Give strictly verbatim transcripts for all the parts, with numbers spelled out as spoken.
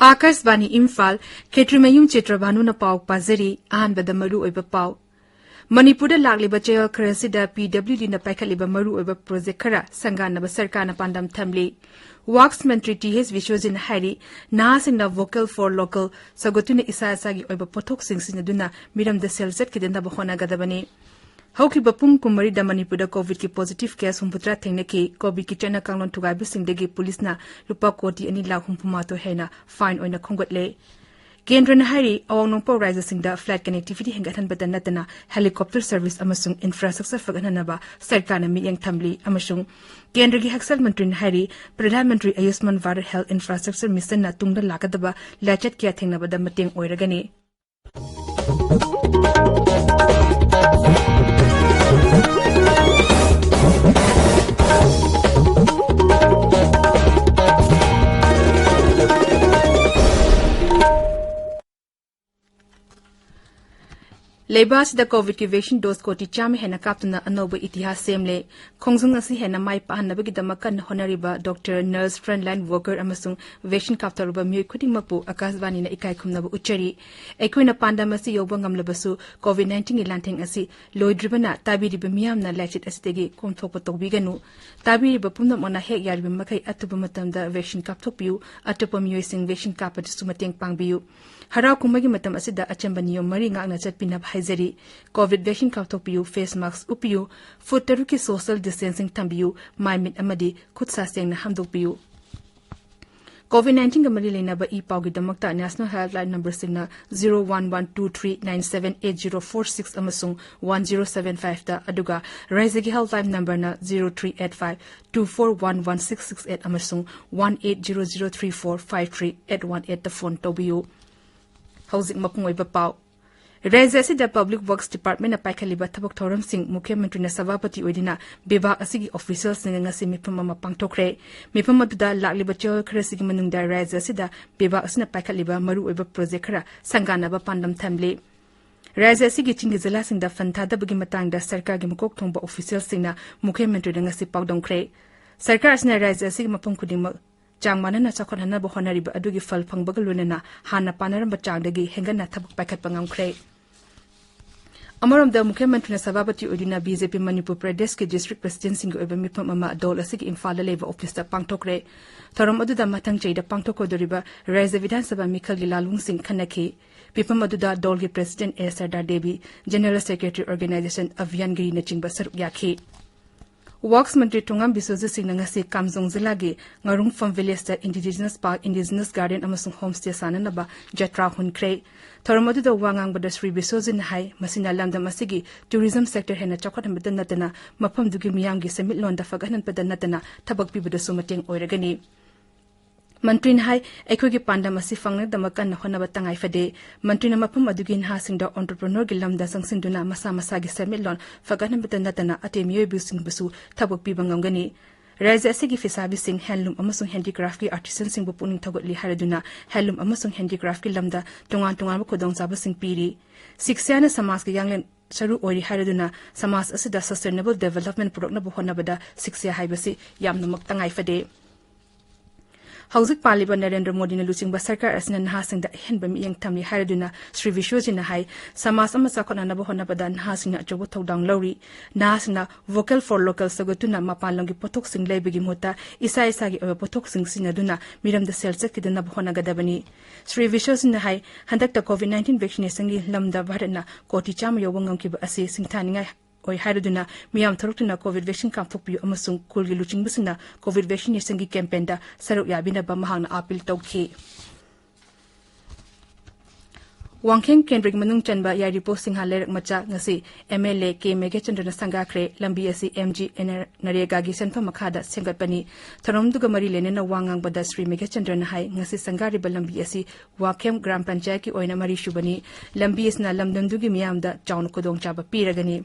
ꯑꯥꯀꯥꯁꯕꯥꯅꯤ ꯏꯝꯐꯥꯜ, ꯈꯦꯇ꯭ꯔꯤꯃꯌꯨꯝ ꯆꯤꯇ꯭ꯔꯚꯥꯅꯨꯅ ꯄꯥꯎ ꯄꯥꯖꯔꯤ꯫ ꯑꯍꯥꯟꯕꯗ ꯃꯔꯨꯑꯣꯏꯕ ꯄꯥꯎ꯫ ꯃꯅꯤꯄꯨꯔꯗ ꯂꯥꯛꯂꯤꯕ ꯆꯌꯣꯜ ꯈꯔꯁꯤꯗ ꯄꯤ ꯗꯕ꯭ꯂꯤꯎ ꯗꯤꯅ ꯄꯥꯏꯈꯠꯂꯤꯕ ꯃꯔꯨꯑꯣꯏꯕ ꯄ꯭ꯔꯣꯖꯦꯛ ꯈꯔ ꯁꯪꯒꯥꯅꯕ ꯁꯔꯀꯥꯔꯅ ꯄꯥꯟꯗꯝ ꯊꯝꯂꯤ꯫ ꯋꯥꯛꯁ ꯃꯟꯇ꯭ꯔꯤ ꯇꯤ ꯑꯩꯆ ꯕꯤꯁ꯭ꯋꯖꯤꯠꯅ ꯍꯥꯏꯔꯤ, ꯅꯍꯥꯁꯤꯡꯅ Vocal for Local ꯁꯧꯒꯠꯇꯨꯅ ꯏꯁꯥ ꯏꯁꯥꯒꯤ ꯑꯣꯏꯕ ꯄꯣꯠꯊꯣꯛꯁꯤꯡ ꯁꯤꯖꯤꯟꯅꯗꯨꯅ ꯃꯤꯔꯝꯗ ꯁꯦꯜ ꯆꯠꯈꯤꯗꯅꯕ ꯍꯣꯠꯅꯒꯗꯕꯅꯤ꯫ ꯍꯧꯈꯤꯕ ꯄꯨꯡ ꯀꯨꯟꯃꯔꯤꯗ ꯃꯅꯤꯄꯨꯔꯗ ꯀꯣꯚꯤꯗꯀꯤ ꯄꯣꯖꯤꯇꯤꯚ ꯀꯦꯁ ꯍꯨꯝꯐꯨꯇꯔꯥ ꯊꯦꯡꯅꯈꯤ꯫ ꯀꯣꯚꯤꯗꯀꯤ ꯆꯠꯅ ꯀꯥꯡꯂꯣꯟ ꯊꯨꯒꯥꯏꯕꯁꯤꯡꯗꯒꯤ ꯄꯨꯂꯤꯁꯅ ꯂꯨꯄꯥ ꯀꯣꯇꯤ ꯑꯅꯤ ꯂꯥꯈ ꯍꯨꯝꯐꯨ ꯃꯥꯊꯣꯏ ꯍꯦꯟꯅ ꯐꯥꯏꯟ ꯑꯣꯏꯅ ꯈꯣꯝꯒꯠꯂꯦ꯫ ꯀꯦꯟꯗ꯭ꯔꯅ ꯍꯥꯏꯔꯤ, ꯑꯋꯥꯡ ꯅꯣꯡꯄꯣꯛ ꯔꯥꯖ꯭ꯌꯁꯤꯡꯗ ꯐ꯭ꯂꯥꯏꯠ ꯀꯅꯦꯛꯇꯤꯚꯤꯇꯤ ꯍꯦꯟꯒꯠꯍꯟꯕꯇ ꯅꯠꯇꯅ ꯍꯦꯂꯤꯀꯣꯞꯇꯔ ꯁꯔꯚꯤꯁ ꯑꯃꯁꯨꯡ ꯏꯟꯐ꯭ꯔꯥꯁ꯭ꯇ꯭ꯔꯛꯆꯔ ꯐꯒꯠꯍꯟꯅꯕ ꯁꯔꯀꯥꯔꯅ ꯃꯤꯠꯌꯦꯡ ꯊꯝꯂꯤ ꯑꯃꯁꯨꯡ ꯀꯦꯟꯗ꯭ꯔꯒꯤ ꯍꯛꯁꯦꯜ ꯃꯟꯇ꯭ꯔꯤꯅ ꯍꯥꯏꯔꯤ, ꯄ꯭ꯔꯙꯥꯟ ꯃꯟꯇ꯭ꯔꯤ ꯑꯌꯨꯁꯃꯥꯟ ꯚꯥꯔꯠ ꯍꯦꯜꯊ ꯏꯟꯐ꯭ꯔꯥꯁ꯭ꯇ꯭ꯔꯛꯆꯔ ꯃꯤꯁꯟꯅ ꯇꯨꯡꯗ ꯂꯥꯛꯀꯗꯕ ꯂꯥꯏꯆꯠ ꯀꯌꯥ ꯊꯦꯡꯅꯕꯗ ꯃꯇꯦꯡ ꯑꯣꯏꯔꯒꯅꯤ꯫ ꯂꯩꯕꯥꯛ ꯑꯁꯤꯗ ꯀꯣꯚꯤꯗꯀꯤ ꯚꯦꯛꯁꯤꯟ ꯗꯣꯁ ꯀꯣꯇꯤ ꯆꯥꯝꯃ ꯍꯦꯟꯅ ꯀꯥꯞꯇꯨꯅ ꯑꯅꯧꯕ ꯏꯇꯤꯍꯥꯁ ꯁꯦꯝꯂꯦ꯫ ꯈꯣꯡꯖꯪ ꯑꯁꯤ ꯍꯦꯟꯅ ꯃꯥꯏ ꯄꯥꯛꯍꯟꯅꯕꯒꯤꯗꯃꯛ ꯀꯟꯅ ꯍꯣꯠꯅꯔꯤꯕ ꯗꯣꯛꯇꯔ, ꯅꯔꯁ, ꯐ꯭ꯔꯟꯠꯂꯥꯏꯟ ꯋꯥꯔꯀꯔ ꯑꯃꯁꯨꯡ ꯚꯦꯛꯁꯤꯟ ꯀꯥꯞꯊꯧꯔꯕ ꯃꯤꯑꯣꯏ ꯈꯨꯗꯤꯡꯃꯛꯄꯨ ꯑꯀꯥꯁꯕꯥꯅꯤꯅ ꯏꯀꯥꯏ ꯈꯨꯝꯅꯕ ꯎꯠꯆꯔꯤ꯫ ꯑꯩꯈꯣꯏꯅ ꯄꯥꯟꯗꯝ ꯑꯁꯤ ꯌꯧꯕ ꯉꯝꯂꯕꯁꯨ, ꯀꯣꯚꯤꯗ ꯅꯥꯏꯟꯇꯤꯟꯒꯤ ꯂꯥꯟꯊꯦꯡ ꯑꯁꯤ ꯂꯣꯏꯗ꯭ꯔꯤꯕꯅ ꯇꯥꯕꯤꯔꯤꯕ ꯃꯤꯌꯥꯝꯅ ꯂꯥꯏꯆꯠ ꯑꯁꯤꯗꯒꯤ ꯀꯣꯝꯊꯣꯛꯄ ꯇꯧꯕꯤꯒꯅꯨ꯫ ꯇꯥꯕꯤꯔꯤꯕ ꯄꯨꯝꯅꯃꯛꯅ ꯍꯦꯛ ꯌꯥꯔꯤꯕ ꯃꯈꯩ ꯑꯊꯨꯕ ꯃꯇꯝꯗ ꯚꯦꯛꯁꯤꯟ ꯀꯥꯞꯊꯣꯛꯄꯤꯌꯨ꯫ ꯑꯇꯣꯞꯄ ꯃꯤꯑꯣꯏꯁꯤꯡ ꯚꯦꯛꯁꯤꯟ ꯀꯥꯞꯄꯗꯁꯨ ꯃꯇꯦꯡ ꯄꯥꯡꯕꯤꯌꯨ꯫ ꯍꯔꯥꯎ ꯀꯨꯝꯍꯩꯒꯤ ꯃꯇꯝ ꯑꯁꯤꯗ ꯑꯆꯝꯕ ꯅꯤꯌꯣꯝ ꯃꯔꯤ ꯉꯥꯛꯅ ꯆꯠꯄꯤꯅꯕ ꯍꯥꯏꯖꯔꯤ꯫ ꯀꯣꯚꯤꯗ ꯚꯦꯛꯁꯤꯟ ꯀꯥꯞꯊꯣꯛꯄꯤꯌꯨ, ꯐꯦꯁ ꯃꯥꯁꯛ ꯎꯞꯄꯤꯌꯨ, ꯐꯨꯠ ꯇꯔꯨꯛꯀꯤ ꯁꯣꯁꯤꯌꯦꯜ ꯗꯤꯁꯇꯦꯟꯁꯤꯡ ꯊꯝꯕꯤꯌꯨ, ꯃꯥꯏ ꯃꯤꯠ ꯑꯃꯗꯤ ꯈꯨꯠ ꯁꯥ ꯁꯦꯡꯅ ꯍꯥꯝꯗꯣꯛꯄꯤꯌꯨ꯫ ꯀꯣꯚꯤꯗ ꯅꯥꯏꯟꯇꯤꯟꯒ ꯃꯔꯤ ꯂꯩꯅꯕ ꯏ ꯄꯥꯎꯒꯤꯗꯃꯛꯇ ꯅꯦꯁꯅꯦꯜ ꯍꯦꯜꯞꯂꯥꯏꯟ ꯅꯝꯕꯔꯁꯤꯡꯅ zero one one two three nine seven eight zero four six ꯑꯃꯁꯨꯡ ꯋꯥꯟ ꯖꯤꯔꯣ ꯁꯚꯦꯟ ꯐꯥꯏꯚꯇ, ꯑꯗꯨꯒ ꯔꯥꯖ꯭ꯌꯒꯤ ꯍꯦꯜꯞꯂꯥꯏꯟ ꯅꯝꯕꯔꯅ zero three eight five two four one one six six eight ꯑꯃꯁꯨꯡ one eight zero zero three four five three eight one ꯑꯩꯠꯇ phone ꯇꯧꯕꯤꯌꯨ꯫ ꯍꯧꯖꯤꯛ ꯃꯄꯨꯡ ꯑꯣꯏꯕ ꯄꯥꯎ꯫ ꯔꯥꯖ꯭ꯌ ꯑꯁꯤꯗ Public Works Department ꯅ ꯄꯥꯏꯈꯠꯂꯤꯕ ꯊꯕꯛ ꯊꯧꯔꯝꯁꯤꯡ ꯃꯨꯈ꯭ꯌ ꯃꯟꯇ꯭ꯔꯤꯅ ꯁꯚꯥꯄꯇꯤ ꯑꯣꯏꯗꯨꯅ ꯕꯤꯚꯥꯒ ꯑꯁꯤꯒꯤ ꯑꯣꯐꯤꯁꯤꯌꯦꯜꯁꯤꯡꯒ ꯉꯁꯤ ꯃꯤꯐꯝ ꯑꯃ ꯄꯥꯡꯊꯣꯛꯈ꯭ꯔꯦ꯫ ꯃꯤꯐꯝ ꯑꯗꯨꯗ ꯂꯥꯛꯂꯤꯕ ꯆꯌꯣꯜ ꯈꯔꯁꯤꯒꯤ ꯃꯅꯨꯡꯗ ꯔꯥꯖ꯭ꯌ ꯑꯁꯤꯗ ꯕꯤꯚꯥꯒ ꯑꯁꯤꯅ ꯄꯥꯏꯈꯠꯂꯤꯕ ꯃꯔꯨꯑꯣꯏꯕ ꯄ꯭ꯔꯣꯖꯦꯛ ꯈꯔ ꯁꯪꯒꯥꯅꯕ ꯄꯥꯟꯗꯝ ꯊꯝꯂꯤ꯫ ꯔꯥꯖ꯭ꯌ ꯑꯁꯤꯒꯤ ꯆꯤꯡꯒꯤ ꯖꯤꯂꯥꯁꯤꯡꯗ ꯐꯟ ꯊꯥꯗꯕꯒꯤ ꯃꯇꯥꯡꯗ ꯁꯔꯀꯥꯔꯒꯤ ꯃꯀꯣꯛ ꯊꯣꯡꯕ ꯑꯣꯐꯤꯁꯤꯌꯦꯜꯁꯤꯡꯅ ꯃꯨꯈ꯭ꯌ ꯃꯟꯇ꯭ꯔꯤꯗ ꯉꯁꯤ ꯄꯥꯎꯗꯝꯈ꯭ꯔꯦ꯫ ꯁꯔꯀꯥꯔ ꯑꯁꯤꯅ ꯔꯥꯖ꯭ꯌ ꯑꯁꯤꯒꯤ ꯃꯐꯝ ꯈꯨꯗꯤꯡꯃꯛ ꯆꯥꯡ ꯃꯥꯟꯅꯅ ꯆꯥꯎꯈꯠꯍꯟꯅꯕ ꯍꯣꯠꯅꯔꯤꯕ ꯑꯗꯨꯒꯤ ꯐꯜ ꯐꯪꯕꯒ ꯂꯣꯏꯅꯅ ꯍꯥꯟꯅ ꯄꯥꯅꯔꯝꯕ ꯆꯥꯡꯗꯒꯤ ꯍꯦꯟꯒꯠꯅ ꯊꯕꯛ ꯄꯥꯏꯈꯠꯄ ꯉꯝꯈ꯭ꯔꯦ꯫ ꯑꯃꯔꯣꯝꯗ, ꯃꯨꯈ꯭ꯌ ꯃꯟꯇ꯭ꯔꯤꯅ ꯁꯚꯥꯄꯇꯤ ꯑꯣꯏꯗꯨꯅ ꯕꯤ ꯖꯦ ꯄꯤ ꯃꯅꯤꯄꯨꯔ ꯄ꯭ꯔꯗꯦꯁꯀꯤ ꯗꯤꯁꯇ꯭ꯔꯤꯛ ꯄ꯭ꯔꯁꯤꯗꯦꯟꯠꯁꯤꯡꯒꯤ ꯑꯣꯏꯕ ꯃꯤꯐꯝ ꯑꯃ ꯗꯣꯜ ꯑꯁꯤꯒꯤ ꯏꯝꯐꯥꯜꯗ ꯂꯩꯕ ꯑꯣꯐꯤꯁꯇ ꯄꯥꯡꯊꯣꯛꯈ꯭ꯔꯦ꯫ ꯊꯧꯔꯝ ꯑꯗꯨꯗ ꯃꯊꯪ ꯆꯍꯤꯗ ꯄꯥꯡꯊꯣꯛꯀꯗꯧꯔꯤꯕ ꯔꯥꯖ꯭ꯌ ꯕꯤꯙꯥꯟ ꯁꯚꯥ ꯃꯤꯈꯜꯒꯤ ꯂꯥꯂꯣꯡꯁꯤꯡ ꯈꯟꯅꯈꯤ꯫ ꯃꯤꯐꯝ ꯑꯗꯨꯗ ꯗꯣꯜꯒꯤ president A Sardar Devi, general secretary organisation Abhiyan ꯒꯤꯔꯤꯅꯆꯤꯡꯕ ꯁꯔꯨꯛ ꯌꯥꯈꯤ꯫ ꯋꯥꯛꯁ ꯃꯟꯇ꯭ꯔꯤ ꯇꯣꯉꯥꯝ ꯕꯤꯁ꯭ꯋꯖꯤꯠ ꯁꯤꯡꯅ ꯉꯁꯤ ꯀꯥꯝꯖꯣꯡ ꯖꯤꯂꯥꯒꯤ ꯉꯥꯔꯨꯡꯐꯝ ꯚꯤꯂꯦꯖꯇ ꯏꯟꯗꯤꯖꯤꯅꯁ ꯄꯥꯔꯛ, ꯏꯟꯗꯤꯖꯤꯅꯁ ꯒꯥꯔꯗꯦꯟ ꯑꯃꯁꯨꯡ ꯍꯣꯝꯁ꯭ꯇꯦ ꯁꯥꯅꯅꯕ ꯖꯇ꯭ꯔꯥ ꯍꯨꯟꯈ꯭ꯔꯦ꯫ ꯊꯧꯔꯝ ꯑꯗꯨꯗ ꯋꯥ ꯉꯥꯡꯕꯗ ꯁ꯭ꯔꯤ ꯕꯤꯁ꯭ꯋꯖꯤꯠꯅ ꯍꯥꯏ, ꯃꯁꯤꯅ ꯂꯝꯗꯝ ꯑꯁꯤꯒꯤ ꯇꯨꯔꯤꯖꯝ ꯁꯦꯛꯇꯔ ꯍꯦꯟꯅ ꯆꯥꯎꯈꯠꯍꯟꯕꯇ ꯅꯠꯇꯅ ꯃꯐꯝꯗꯨꯒꯤ ꯃꯤꯌꯥꯝꯒꯤ ꯁꯦꯟꯃꯤꯠꯂꯣꯟꯗ ꯐꯒꯠꯍꯟꯕꯗ ꯅꯠꯇꯅ ꯊꯕꯛ ꯄꯤꯕꯗꯁꯨ ꯃꯇꯦꯡ ꯑꯣꯏꯔꯒꯅꯤ꯫ ꯃꯟꯇ꯭ꯔꯤꯅ ꯍꯥꯏ, ꯑꯩꯈꯣꯏꯒꯤ ꯄꯥꯟꯗꯝ ꯑꯁꯤ ꯐꯪꯅꯕꯒꯤꯗꯃꯛ ꯀꯟꯅ ꯍꯣꯠꯅꯕ ꯇꯉꯥꯏ ꯐꯗꯦ꯫ ꯃꯟꯇ꯭ꯔꯤꯅ ꯃꯐꯝ ꯑꯗꯨꯒꯤ ꯅꯍꯥꯁꯤꯡꯗ ꯑꯣꯟꯇꯔꯄ꯭ꯔꯤꯅꯔꯒꯤ ꯂꯝꯗ ꯆꯪꯁꯤꯟꯗꯨꯅ ꯃꯁꯥ ꯃꯁꯥꯒꯤ ꯁꯦꯟꯃꯤꯠꯂꯣꯟ ꯐꯒꯠꯍꯟꯕꯇ ꯅꯠꯇꯅ ꯑꯇꯩ ꯃꯤꯑꯣꯏꯕꯁꯤꯡꯕꯨꯁꯨ ꯊꯕꯛ ꯄꯤꯕ ꯉꯝꯒꯅꯤ꯫ ꯔꯥꯖ꯭ꯌ ꯑꯁꯤꯒꯤ ꯐꯤꯁꯥꯕꯤꯁꯤꯡ, ꯍꯦꯟꯂꯨꯝ ꯑꯃꯁꯨꯡ ꯍꯦꯟꯗꯤꯀ꯭ꯔꯥꯐꯀꯤ ꯑꯥꯔꯇꯤꯁꯟꯁꯤꯡꯕꯨ ꯄꯨꯛꯅꯤꯡ ꯊꯧꯒꯠꯂꯤ ꯍꯥꯏꯔꯗꯨꯅ ꯍꯦꯟꯂꯨꯝ ꯑꯃꯁꯨꯡ ꯍꯦꯟꯗꯤꯀ꯭ꯔꯥꯐꯀꯤ ꯂꯝꯗ ꯇꯣꯉꯥꯟ ꯇꯣꯉꯥꯟꯕ ꯈꯨꯗꯣꯡꯆꯥꯕꯁꯤꯡ ꯄꯤꯔꯤ꯫ ꯁꯤꯛꯁ꯭ꯌꯥꯅ ꯁꯃꯥꯖꯀꯤ ꯌꯥꯡꯂꯦꯟ ꯁꯔꯨ ꯑꯣꯏꯔꯤ ꯍꯥꯏꯔꯗꯨꯅ ꯁꯃꯥꯖ ꯑꯁꯤꯗ ꯁꯁꯇꯦꯅꯦꯕꯜ ꯗꯦꯕꯂꯞꯃꯦꯟꯠ ꯄꯨꯔꯛꯅꯕ ꯍꯣꯠꯅꯕꯗ ꯁꯤꯛꯁ꯭ꯌꯥ ꯍꯥꯏꯕꯁꯤ ꯌꯥꯝꯅꯃꯛ ꯇꯉꯥꯏ ꯐꯗꯦ꯫ ꯍꯧꯖꯤꯛ ꯄꯥꯜꯂꯤꯕ ꯅꯔꯦꯟꯗ꯭ꯔ ꯃꯣꯗꯤꯅ ꯂꯨꯆꯤꯡꯕ ꯁꯔꯀꯥꯔ ꯑꯁꯤꯅ ꯅꯍꯥꯁꯤꯡꯗ ꯑꯍꯦꯟꯕ ꯃꯤꯠꯌꯦꯡ ꯊꯝꯂꯤ ꯍꯥꯏꯔꯗꯨꯅ ꯁ꯭ꯔꯤ ꯕꯤꯁ꯭ꯋꯖꯤꯠꯅ ꯍꯥꯏ, ꯁꯃꯥꯖ ꯑꯃ ꯆꯥꯎꯈꯠꯅꯅꯕ ꯍꯣꯠꯅꯕꯗ ꯅꯍꯥꯁꯤꯡꯅ ꯑꯆꯧꯕ ꯊꯧꯗꯥꯡ ꯂꯧꯔꯤ꯫ ꯅꯍꯥꯁꯤꯡꯅ Vocal for Local ꯁꯧꯒꯠꯇꯨꯅ ꯃꯄꯥꯟ ꯂꯝꯒꯤ ꯄꯣꯠꯊꯣꯛꯁꯤꯡ ꯂꯩꯕꯒꯤ ꯃꯍꯨꯠꯇ ꯏꯁꯥ ꯏꯁꯥꯒꯤ ꯑꯣꯏꯕ ꯄꯣꯠꯊꯣꯛꯁꯤꯡ ꯁꯤꯖꯤꯟꯅꯗꯨꯅ ꯃꯤꯔꯝꯗ ꯁꯦꯜ ꯆꯠꯈꯤꯗꯅꯕ ꯍꯣꯠꯅꯒꯗꯕꯅꯤ꯫ ꯁ꯭ꯔꯤ ꯕꯤꯁ꯭ꯋꯖꯤꯠꯅ ꯍꯥꯏ, ꯍꯟꯗꯛꯇ ꯀꯣꯚꯤꯗ ꯅꯥꯏꯟꯇꯤꯟ ꯚꯦꯛꯁꯤꯅꯦꯁꯟꯒꯤ ꯂꯝꯗ ꯚꯥꯔꯠꯅ ꯀꯣꯇꯤ ꯆꯥꯝꯃ ꯌꯧꯕ ꯉꯝꯈꯤꯕ ꯑꯁꯤ ꯁꯤꯡꯊꯥꯅꯤꯡꯉꯥꯏ ꯑꯣꯏ ꯍꯥꯏꯔꯗꯨꯅ ꯃꯤꯌꯥꯝ ꯊꯣꯛꯂꯛꯇꯨꯅ ꯀꯣꯚꯤꯗ ꯚꯦꯛꯁꯤꯟ ꯀꯥꯞꯊꯣꯛꯄꯤꯌꯨ ꯑꯃꯁꯨꯡ ꯈꯨꯜꯒꯤ ꯂꯨꯆꯤꯡꯕꯁꯤꯡꯅ ꯀꯣꯚꯤꯗ ꯚꯦꯛꯁꯤꯅꯦꯁꯟꯒꯤ ꯀꯦꯝꯄꯦꯟꯗ ꯁꯔꯨꯛ ꯌꯥꯕꯤꯅꯕ ꯃꯍꯥꯛꯅ ꯑꯥꯄꯤꯜ ꯇꯧꯈꯤ꯫ ꯋꯥꯡꯈꯦꯝ ꯀꯦꯟꯗ꯭ꯔꯒꯤ ꯃꯅꯨꯡ ꯆꯟꯕ ꯌꯥꯏꯔꯤꯄꯣꯛ ꯁꯤꯡꯍꯥ ꯂꯩꯔꯛ ꯃꯆꯥ ꯉꯁꯤ ꯑꯦꯝ ꯑꯦꯜ ꯑꯦ ꯀꯦ ꯃꯦꯘꯆꯟꯗ꯭ꯔꯅ ꯁꯪꯒꯥꯈ꯭ꯔꯦ꯫ ꯂꯝꯕꯤ ꯑꯁꯤ ꯑꯦꯝ ꯖꯤ ꯑꯦꯟ ꯑꯥꯔ ꯅꯔꯦꯒꯥꯒꯤ ꯁꯦꯟꯐꯝ ꯃꯈꯥꯗ ꯁꯦꯝꯒꯠꯄꯅꯤ꯫ ꯊꯧꯔꯝꯗꯨꯒ ꯃꯔꯤ ꯂꯩꯅꯅ ꯋꯥ ꯉꯥꯡꯕꯗ ꯁ꯭ꯔꯤ ꯃꯦꯘꯆꯟꯗ꯭ꯔꯅ ꯍꯥꯏ, ꯉꯁꯤ ꯁꯪꯒꯥꯔꯤꯕ ꯂꯝꯕꯤ ꯑꯁꯤ ꯋꯥꯈꯦꯝ ꯒ꯭ꯔꯥꯝ ꯄꯟꯆꯥꯌꯠꯀꯤ ꯑꯣꯏꯅ ꯃꯔꯤꯁꯨꯕꯅꯤ꯫ ꯂꯝꯕꯤ ꯑꯁꯤꯅ ꯂꯝꯗꯝꯗꯨꯒꯤ ꯃꯤꯌꯥꯝꯗ ꯆꯥꯎꯅ ꯈꯨꯗꯣꯡꯆꯥꯕ ꯄꯤꯔꯒꯅꯤ꯫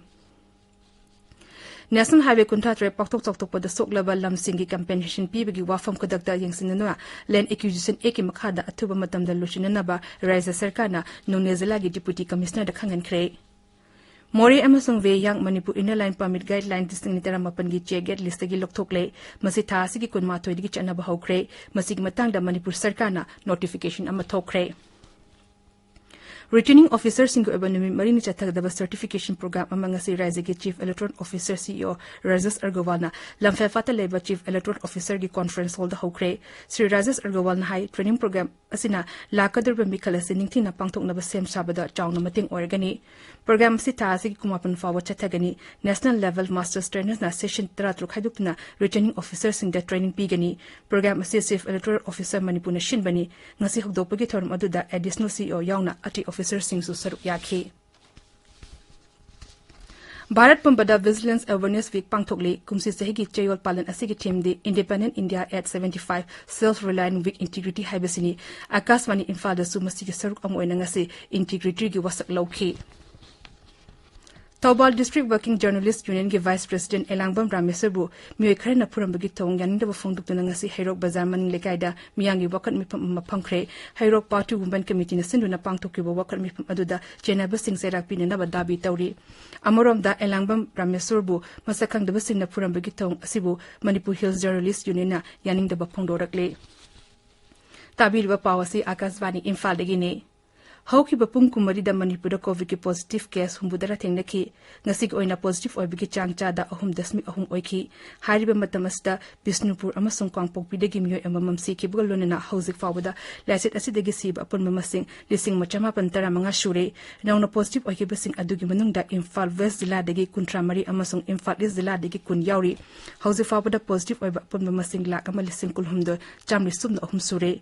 ꯅꯦꯁꯅꯦꯜ ꯍꯥꯏꯋꯦ ꯀꯨꯟꯊ꯭ꯔꯥ ꯇꯔꯦꯠ ꯄꯥꯛꯊꯣꯛ ꯆꯥꯎꯊꯣꯛꯄꯗ ꯁꯣꯛꯂꯕ ꯂꯝꯁꯤꯡꯒꯤ ꯀꯝꯄꯦꯟꯁꯦꯁꯟ ꯄꯤꯕꯒꯤ ꯋꯥꯐꯝ ꯈꯨꯗꯛꯇ ꯌꯦꯡꯁꯤꯟꯅꯅꯕ ꯂꯦꯟꯗ ꯑꯦꯀ꯭ꯌꯨꯖꯤꯁꯟ ꯑꯦꯛꯀꯤ ꯃꯈꯥꯗ ꯑꯊꯨꯕ ꯃꯇꯝꯗ ꯂꯣꯏꯁꯤꯟꯅꯅꯕ ꯔꯥꯖ꯭ꯌ ꯁꯔꯀꯥꯔꯅ ꯅꯣꯅꯦ ꯖꯤꯂꯥꯒꯤ ꯗꯤꯄꯨꯇꯤ ꯀꯃꯤꯁꯅꯔꯗ ꯈꯪꯍꯟꯈ꯭ꯔꯦ꯫ ꯃꯣꯔꯦ ꯑꯃꯁꯨꯡ ꯋꯦꯌꯥꯡ Manipur inner line permit guideline ꯂꯤꯁꯤꯡ ꯑꯅꯤ ꯇꯔꯥꯃꯥꯄꯟꯒꯤ ꯆꯦꯛ ꯒꯦꯠ ꯂꯤꯁꯇꯒꯤ ꯂꯧꯊꯣꯛꯂꯦ꯫ ꯃꯁꯤ ꯊꯥ ꯑꯁꯤꯒꯤ ꯀꯨꯟꯃꯥꯊꯣꯏꯗꯒꯤ ꯆꯠꯅꯕ ꯍꯧꯈ꯭ꯔꯦ꯫ ꯃꯁꯤꯒꯤ ꯃꯇꯥꯡꯗ ꯃꯅꯤꯄꯨꯔ ꯁꯔꯀꯥꯔꯅ ꯅꯣꯇꯤꯐꯤꯀꯦꯁꯟ ꯑꯃ ꯊꯣꯛꯈ꯭ꯔꯦ꯫ ꯔꯤꯇꯔꯅꯤꯡ ꯑꯣꯐꯤꯁꯔꯁꯤꯡꯒꯤ ꯑꯣꯏꯕ ꯅꯨꯃꯤꯠ ꯃꯔꯤꯅꯤ ꯆꯠꯊꯒꯗꯕ ꯁꯔꯇꯤꯐꯤꯀꯦꯁꯟ ꯄ꯭ꯔꯣꯒ꯭ꯔꯥꯝ ꯑꯃ ꯉꯁꯤ ꯔꯥꯖ꯭ꯌꯒꯤ ꯆꯤꯐ ꯏꯂꯦꯛꯇꯣꯔꯦꯜ ꯑꯣꯐꯤꯁꯔ, ꯁꯤ ꯏ ꯑꯣ, ꯔꯥꯖꯦꯁ ꯑꯒꯔꯋꯥꯜꯅ ꯂꯝꯐꯦꯜꯄꯥꯠꯇ ꯂꯩꯕ ꯆꯤꯐ ꯏꯂꯦꯛꯇꯣꯔꯦꯜ ꯑꯣꯐꯤꯁꯔꯒꯤ ꯀꯣꯟꯐꯔꯦꯟꯁ ꯍꯣꯜꯗ ꯍꯧꯈ꯭ꯔꯦ꯫ ꯁ꯭ꯔꯤ ꯔꯥꯖꯦꯁ ꯑꯒꯔꯋꯥꯜꯅ ꯍꯥꯏ, ꯇ꯭ꯔꯦꯅꯤꯡ ꯄ꯭ꯔꯣꯒ꯭ꯔꯥꯝ ꯑꯁꯤꯅ ꯂꯥꯛꯀꯗꯧꯔꯤꯕ ꯃꯤꯈꯜ ꯑꯁꯤ ꯅꯤꯡꯊꯤꯅ ꯄꯥꯡꯊꯣꯛꯅꯕ ꯁꯦꯝ ꯁꯥꯕꯗ ꯆꯥꯎꯅ ꯃꯇꯦꯡ ꯑꯣꯏꯔꯒꯅꯤ꯫ ꯄ꯭ꯔꯣꯒ꯭ꯔꯥꯝ ꯑꯁꯤ ꯊꯥ ꯑꯁꯤꯒꯤ ꯀꯨꯟꯃꯥꯄꯟ ꯐꯥꯎꯕ ꯆꯠꯊꯒꯅꯤ꯫ ꯅꯦꯁꯅꯦꯜ ꯂꯦꯚꯦꯜ ꯃꯥꯁꯇꯔꯁ ꯇ꯭ꯔꯦꯅꯔꯁꯅ ꯁꯦꯁꯟ ꯇꯔꯥꯇꯔꯨꯛ ꯈꯥꯏꯗꯣꯛꯇꯨꯅ ꯔꯤꯇꯔꯅꯤꯡ ꯑꯣꯐꯤꯁꯔꯁꯤꯡꯗ ꯇ꯭ꯔꯦꯅꯤꯡ ꯄꯤꯒꯅꯤ꯫ ꯄ꯭ꯔꯣꯒ꯭ꯔꯥꯝ ꯑꯁꯤ ꯆꯤꯐ ꯏꯂꯦꯛꯇꯣꯔꯦꯜ ꯑꯣꯐꯤꯁꯔ ꯃꯅꯤꯄꯨꯔꯅ ꯁꯤꯟꯕꯅꯤ꯫ ꯉꯁꯤ ꯍꯧꯗꯣꯛꯄꯒꯤ ꯊꯧꯔꯝ ꯑꯗꯨꯗ ꯑꯦꯗꯤꯁꯅꯦꯜ ꯁꯤ ꯏ ꯑꯣ ꯌꯥꯎꯅ ꯑꯇꯩ ꯑꯣꯐꯤꯁꯔꯁꯤꯡꯁꯨ ꯁꯔꯨꯛ ꯌꯥꯈꯤ꯫ ꯚꯥꯔꯠ ꯄꯨꯝꯕꯗ ꯚꯤꯖꯤꯂꯦꯟꯁ ꯑꯦꯋꯦꯔꯅꯦꯁ ꯋꯤꯛ ꯄꯥꯡꯊꯣꯛꯂꯤ꯫ ꯀꯨꯝꯁꯤ ꯆꯍꯤꯒꯤ ꯆꯌꯣꯜ ꯄꯥꯂꯟ ꯑꯁꯤꯒꯤ ꯊꯤꯝꯗꯤ Independent India at seventy-five, Self Reliant with Integrity ꯍꯥꯏꯕꯁꯤꯅꯤ꯫ ꯑꯥꯀꯥꯁꯕꯥꯅꯤ ꯏꯝꯐꯥꯜꯗꯁꯨ ꯃꯁꯤꯒꯤ ꯁꯔꯨꯛ ꯑꯃ ꯑꯣꯏꯅ ꯉꯁꯤ ꯏꯟꯇꯤꯒ꯭ꯔꯤꯇꯤꯒꯤ ꯋꯥꯁꯛ ꯂꯧꯈꯤ꯫ ꯊꯧꯕꯥꯜ ꯗꯤꯁꯇ꯭ꯔꯤꯛ ꯋꯥꯔꯀꯤꯡ ꯖꯔꯅꯦꯂꯤꯁ ꯌꯨꯅꯤꯌꯟꯒꯤ ꯚꯥꯏꯁ ꯄ꯭ꯔꯦꯁꯤꯗꯦꯟꯠ ꯑꯦꯂꯥꯡꯕꯝ ꯔꯥꯃꯦꯁ꯭ꯋꯔꯕꯨ ꯃꯤꯑꯣꯏ ꯈꯔꯅ ꯐꯨꯔꯝꯕꯒꯤ ꯊꯧꯑꯣꯡ ꯌꯥꯅꯤꯡꯗꯕ ꯐꯣꯡꯗꯣꯛꯇꯨꯅ ꯉꯁꯤ ꯍꯩꯔꯣꯛ ꯕꯖꯥꯔ ꯃꯅꯤꯡ ꯂꯩꯀꯥꯏꯗ ꯃꯤꯌꯥꯝꯒꯤ ꯋꯥꯀꯠ ꯃꯤꯐꯝ ꯑꯃ ꯐꯝꯈ꯭ꯔꯦ꯫ ꯍꯩꯔꯣꯛ Part Two Women Committeeꯅ ꯁꯤꯟꯗꯨꯅ ꯄꯥꯡꯊꯣꯛꯈꯤꯕ ꯋꯥꯀꯠ ꯃꯤꯐꯝ ꯑꯗꯨꯗ ꯆꯦꯟꯅꯕꯁꯤꯡ ꯆꯩꯔꯥꯛ ꯄꯤꯅꯅꯕ ꯗꯥꯕꯤ ꯇꯧꯔꯤ꯫ ꯑꯃꯔꯣꯝꯗ, ꯑꯦꯂꯥꯡꯕꯝ ꯔꯥꯃꯦꯁ꯭ꯋꯔꯕꯨ ꯃꯁꯛ ꯈꯪꯗꯕꯁꯤꯡꯅ ꯐꯨꯔꯝꯕꯒꯤ ꯊꯧꯑꯣꯡ ꯑꯁꯤꯕꯨ ꯃꯅꯤꯄꯨꯔ ꯍꯤꯜꯁ ꯖꯔꯅꯦꯂꯤꯁ ꯌꯨꯅꯤꯌꯟꯅ ꯌꯥꯅꯤꯡꯗꯕ ꯐꯣꯡꯗꯣꯔꯛꯂꯤ꯫ ꯇꯥꯕꯤꯔꯤꯕ ꯄꯥꯎ ꯑꯁꯤ ꯑꯥꯀꯥꯁꯕꯥꯅꯤ ꯏꯝꯐꯥꯜꯗꯒꯤꯅꯤ꯫ ꯍꯧꯈꯤꯕ ꯄꯨꯡ ꯀꯨꯟꯃꯔꯤꯗ ꯃꯅꯤꯄꯨꯔꯗ ꯀꯣꯚꯤꯗꯀꯤ ꯄꯣꯖꯤꯇꯤꯚ ꯀꯦꯁ ꯍꯨꯝꯐꯨꯇꯔꯥ ꯊꯦꯡꯅꯈꯤ꯫ ꯉꯁꯤꯒꯤ ꯑꯣꯏꯅ ꯄꯣꯖꯤꯇꯤꯚ ꯑꯣꯏꯕꯒꯤ ꯆꯥꯡ ꯆꯥꯗ ꯑꯍꯨꯝ ꯗꯁꯃꯤꯛ ꯑꯍꯨꯝ ꯑꯣꯏꯈꯤ꯫ ꯍꯥꯏꯔꯤꯕ ꯃꯇꯝ ꯑꯁꯤꯗ ꯕꯤꯁꯅꯨꯄꯨꯔ ꯑꯃꯁꯨꯡ ꯀꯥꯡꯄꯣꯛꯄꯤꯗꯒꯤ ꯃꯤꯑꯣꯏ ꯑꯃꯃꯝ ꯁꯤꯈꯤꯕꯒ ꯂꯣꯏꯅꯅ ꯍꯧꯖꯤꯛ ꯐꯥꯎꯕꯗ ꯂꯥꯏꯆꯠ ꯑꯁꯤꯗꯒꯤ ꯁꯤꯕ ꯑꯄꯨꯟꯕ ꯃꯁꯤꯡ ꯂꯤꯁꯤꯡ ꯑꯃ ꯆꯃꯥꯄꯟ ꯇꯔꯥꯃꯉꯥ ꯁꯨꯔꯦ꯫ ꯅꯧꯅ ꯄꯣꯖꯤꯇꯤꯚ ꯑꯣꯏꯈꯤꯕꯁꯤꯡ ꯑꯗꯨꯒꯤ ꯃꯅꯨꯡꯗ ꯏꯝꯐꯥꯜ ꯋꯦꯁ ꯖꯤꯂꯥꯗꯒꯤ ꯀꯨꯟꯊ꯭ꯔꯥ ꯃꯔꯤ ꯑꯃꯁꯨꯡ ꯏꯝꯐꯥꯜ ꯏꯁ ꯖꯤꯂꯥꯗꯒꯤ ꯀꯨꯟ ꯌꯥꯎꯔꯤ꯫ ꯍꯧꯖꯤꯛ ꯐꯥꯎꯕꯗ ꯄꯣꯖꯤꯇꯤꯚ ꯑꯣꯏꯕ ꯑꯄꯨꯟꯕ ꯃꯁꯤꯡ ꯂꯥꯈ ꯑꯃ ꯂꯤꯁꯤꯡ ꯀꯨꯟꯍꯨꯝꯗꯣꯏ ꯆꯥꯝꯃꯔꯤ ꯁꯨꯞꯅ ꯑꯍꯨꯝ ꯁꯨꯔꯦ꯫